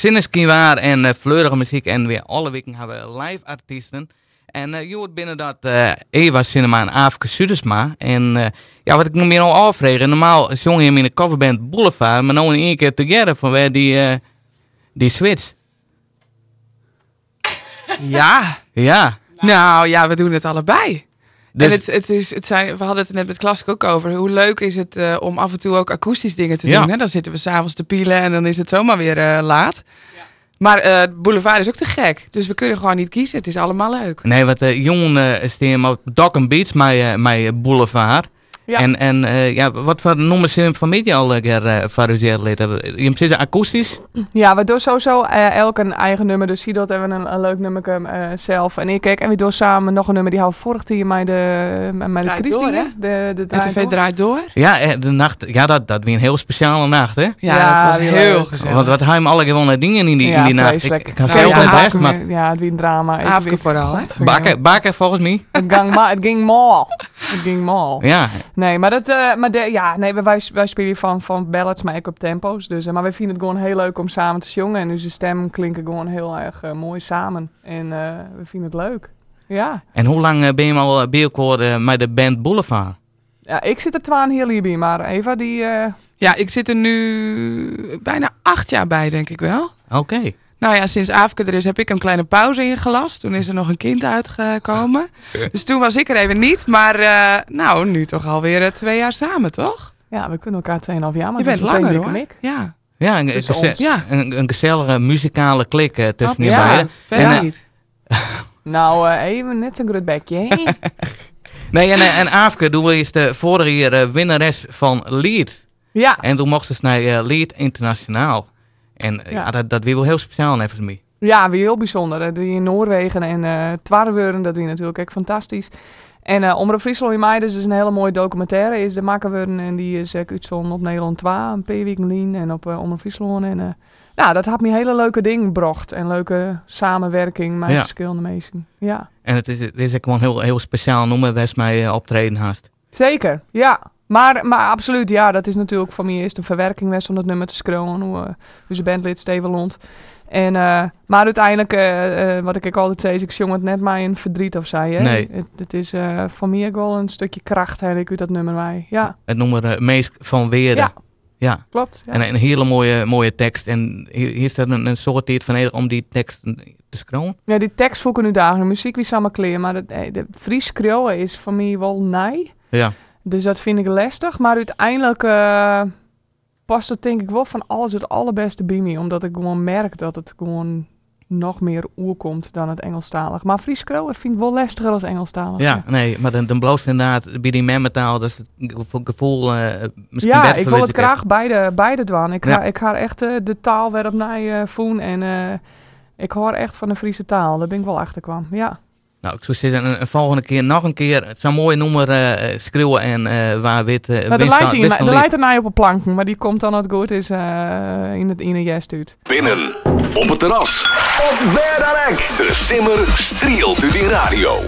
Sinneskynwaar en fleurige muzyk en wer alle wiken ha we live artysten. En hjoed binne dat Eva Sinnema en Aafke Zuidersma. En ja, wat ik my no ôffrege, normaal sjonge jim yn de coverband Boulevard, mar no yn ien kear tegearre, fanwêr dy switch? Ja. Ja. Nou ja, we doen het allebei. Dus En het is, het zijn, we hadden het er net met Klaske ook over. Hoe leuk is het om af en toe ook akoestisch dingen te doen. Hè? Dan zitten we s'avonds te pielen en dan is het zomaar weer laat. Maar Boulevard is ook te gek. Dus we kunnen gewoon niet kiezen. Het is allemaal leuk. Nee, want jongen staan op Dokkum Beach met Boulevard. En ja, wat voor nummers zijn vanmiddag al lekker voor u zeer litten? Je zit akoestisch? Ja, we doen sowieso elk een eigen nummer. Dus zie dat hebben we een leuk nummer zelf. En ik kijk, en we doen samen nog een nummer die hadden vorig jaar met de Draait Christine. door, hè? De RTV draait door. draait door. Ja, de nacht, ja, dat was een heel speciale nacht, hè? Ja, Ja, dat was die heel leuk. gezellig. Want wat hij hem alle gewone dingen Ja, in die nacht. Ik vreselijk. had Nou, heel ja, veel best, Aafke maar Ja, het was een drama. Ik Aafke weet vooral, hè? godverdomme. Bakken volgens mij. Het ging het ging mal. Het ging mal. Ja. Nee, maar dat, maar de, ja, nee, wij spelen van ballads, maar ook op tempo's. Dus, maar wij vinden het gewoon heel leuk om samen te zongen. En onze stemmen klinken gewoon heel erg mooi samen. En we vinden het leuk. Ja. En hoe lang ben je al bij elkaar met de band Boulevard? Ja, ik zit er twaalf heel hier bij, maar Eva die... Ja, ik zit er nu bijna 8 jaar bij, denk ik wel. Nou ja, sinds Aafke er is, heb ik een kleine pauze ingelast. Toen is er nog een kind uitgekomen. Dus toen was ik er even niet. Maar nu toch alweer 2 jaar samen, toch? Ja, we kunnen elkaar 2,5 jaar, maar Je dat bent is meteen langer, dikke hoor. mik. Ja. Ja, Tussen ons. Ja. een gezellige muzikale klik tussen Absoluut. jullie beiden. Verder En niet. Nou, even net zo'n groot bekje, hè? Nee, en Aafke, toen was de vorige jaar winnares van Liet. Ja. En toen mocht ze naar Liet Internationaal. En ja, dat was wel heel speciaal, even mij. Ja, weer heel bijzonder. Dat doe je in Noorwegen en Twarrewuren, dat doe je natuurlijk ook fantastisch. En Omroep Friesland in mei, dus is een hele mooie documentaire, is de Makkerwuren en die is ook uitgezonden op Nederland 2, een paar weken lien en op Omroep Friesland. En dat had me hele leuke dingen gebracht en leuke samenwerking met verschillende mensen. Ja. En het is ook gewoon heel, heel speciaal noemen, best mij optreden haast. Zeker, ja. Maar absoluut, ja, dat is natuurlijk voor mij eerst een verwerking geweest om dat nummer te scrollen. Hoe onze bandlid Steven Lond. En maar uiteindelijk, wat ik ook altijd zei, is ik zong het net maar in verdriet of zei, hè? Nee. Het is voor mij ook wel een stukje kracht, hè, ik uit dat nummer wij. Ja. Het nummer Mees van Weerde. Ja. Ja. Klopt, ja. En een hele mooie tekst. En hier staat een soort tijd van om die tekst te scrollen. Ja, die tekst voel ik een uitdaging. De muziek wie samen kleer, maar de Fries scrollen is voor mij wel nij. Dus dat vind ik lastig. Maar uiteindelijk past het denk ik wel van alles het allerbeste bij mij. Omdat ik gewoon merk dat het gewoon nog meer oer komt dan het Engelstalig. Maar Fries scrollen vind ik wel lastiger dan Engelstalig. Ja, nee, maar dan bloost inderdaad bij die memmetaal, dat is het gevoel misschien Ja, beter ik wil het verwittig is. graag beide doen. Ik ga echt de taal weer opnieuw voelen en ik hoor echt van de Friese taal. Daar ben ik wel achter kwam, ja. Nou, ik zou zeggen, een volgende keer nog een keer. Het zou mooi nummer schreeuwen en waar wit Maar winst van winst van er lied. leidt er nou op een plank, maar die komt dan als het goed is in de jest uit. Binnen, op het terras of waar dan ook. De Simmer strielt uit die radio.